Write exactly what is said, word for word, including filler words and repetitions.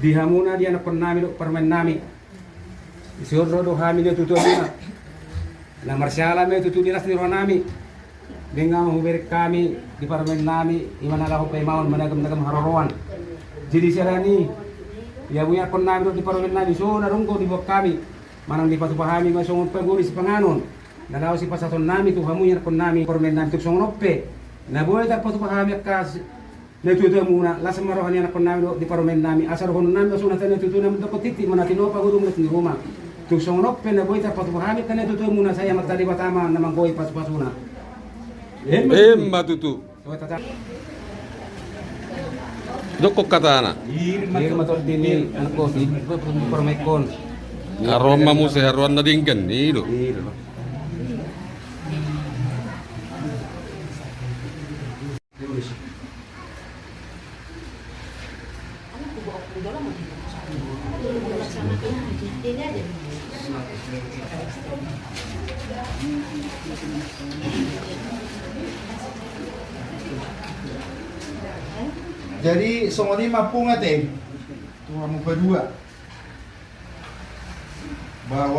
Di hamuna di anakkonnami dohot parumaennami, dison ro do hami na tutuamuna. Na marsiala ma i tutu di las ni rohanami. Denggan ma hubereng hami di parumaennami, i ma na laho paimaon managamnagam haroroan. Jadi siala ni i, ia mui anakkonnami dohot di parumaennami, so na dong do diboan hami. Manang dipatupa hami ma songon pagori sipanganon na laho sipasahatonnami tu hamu anakkonnami parumaennami, tung songon on pe na boi tarpatupa hami angka na tuatuamuna, las ma roha ni anakkonnami dohot di parumaennami, asa dohononnami ma songon hata ni natuatua na mandok titi ma na tinopa godang las ni ruma. Tung songon on pe na boi tarpatupa hami angka na tuatuamuna, sai Amanta Debata ma na manggohi pasupasuna. Emma tutu. Emma tutu. Dokkon hatana. Irma tondi ni anakko di parumaenkon. Haroan ma muse, haroan na denggan i do. I do. Jadi songon i ma pungu ate tu hamu padua bahwa